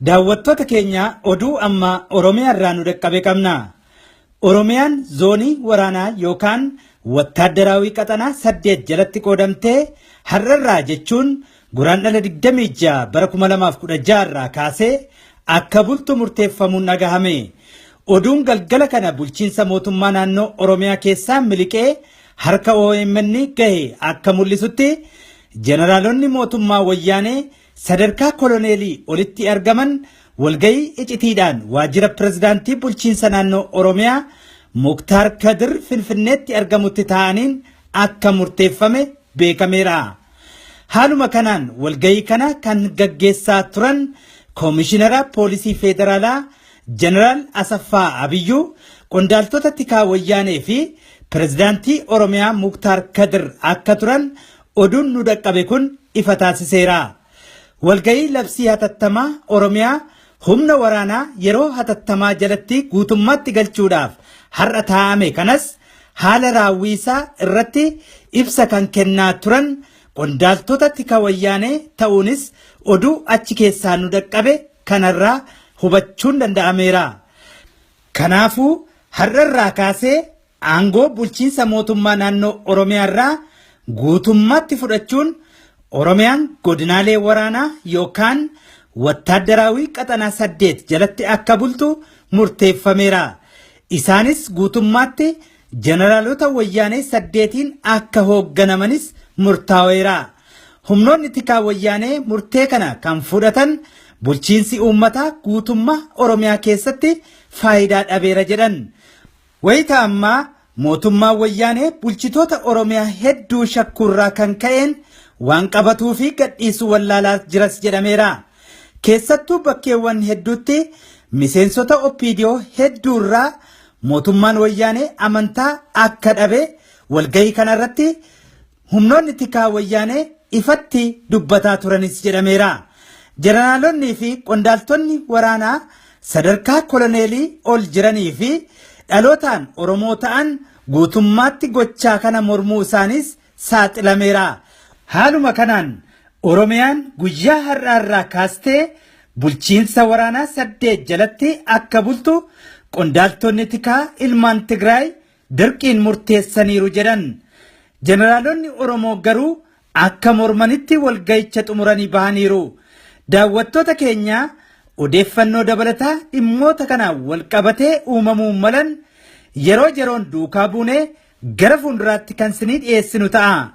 Daawwattoota keenya, oduu amma Oromiyaa irraa nu dhaqqabe qabna. Oromiyaan zoonii waraanaa yookaan wattaaddaraawii qaxanaa 8 jalatti qoodamtee har'arraa, jechuun Guraandhala 26 bara 2016 irraa kaasee akka bultu murteeffamuun dhagahame. Oduun galgala kana bulchiinsa mootummaa naannoo Oromiyaa keessaa miliqee harka OMN gahe akka mul'isutti, jeneraalonni mootummaa Wayyaanee sadarkaa koloneelii olitti argaman walgahii icitiidhaan waajjira pirezidaantii bulchiinsa naannoo Oromiyaa Muktaar Kadir Finfinneetti argamutti taa'aniin akka murteeffame beekameera. Haaluma kanaan walgahii kana kan gaggeessaa turan Koomishinara Poolisii Federaalaa Jeneraal Asaffaa Abiyyuu, qondaaltota tikaa Wayyaanee fi pirezidaantii Oromiyaa Muktaar Kadir akka turan oduun nu dhaqqabe kun ifa taasiseera. Walgahii labsii hatattamaa Oromiyaa humna waraanaa yeroo hatattamaa jalatti guutummaatti galchuudhaaf har'a taa'ame kanas haala raawwii isaa irratti ibsa kan kennaa turan qondaaltota tika Wayyaanee ta'uunis oduu achi keessaa nu dhaqqabe kanarraa hubachuun danda'ameera. Kanaafuu har'arraa kaasee aangoo bulchiinsa mootummaa naannoo Oromiyaa irraa guutummaatti fudhachuun Oromiyaan godinaalee waraanaa yookaan wattaaddaraawii qaxanaa 8 jalatti akka bultu murteeffameera. Isaanis guutummaatti jeneraalota Wayyaanee saddeetiin akka hoogganamanis murtaa'eera. Humnoonni tikaa Wayyaanee murtee kana kan fudhatan bulchiinsi uummataa guutummaa Oromiyaa keessatti faayidaa dhabeera jedhan. Wayita ammaa mootummaan Wayyaanee bulchitoota Oromiyaa hedduu shakkuurraa kan ka'een waan qabatuu fi gadhiisuu wallaalaa jiras jedhameera. Keessattuu bakkeewwan hedduutti miseensota OPDO hedduurraa mootummaan Wayyaanee amantaa akka dhabe walgahii kanarratti humnoonni tikaa Wayyaanee ifatti dubbataa turanis jedhameera. Jeneraalonnii fi qondaaltonni waraanaa sadarkaa koloneelii ol jiranii fi dhalootaan Oromoo ta'an guutummaatti gochaa kana mormuu isaaniis saaxilameera. Haaluma kanaan Oromiyaan guyyaa har'aarraa kaastee bulchiinsa waraanaa 8 jalatti akka bultu qondaaltonni tikaa ilmaan Tigraay dirqiin murteessaniiru jedhan. Jeneraalonni Oromoo garuu akka mormanitti walga'icha xumuranii bahaniiru. Daawwattoota keenya, odeeffannoo dabalataa dhimmoota kanaan walqabatee uumamuu malan yeroo yeroon duukaa buunee gara fuulduraatti kan sinii dhiyeessinu ta'a.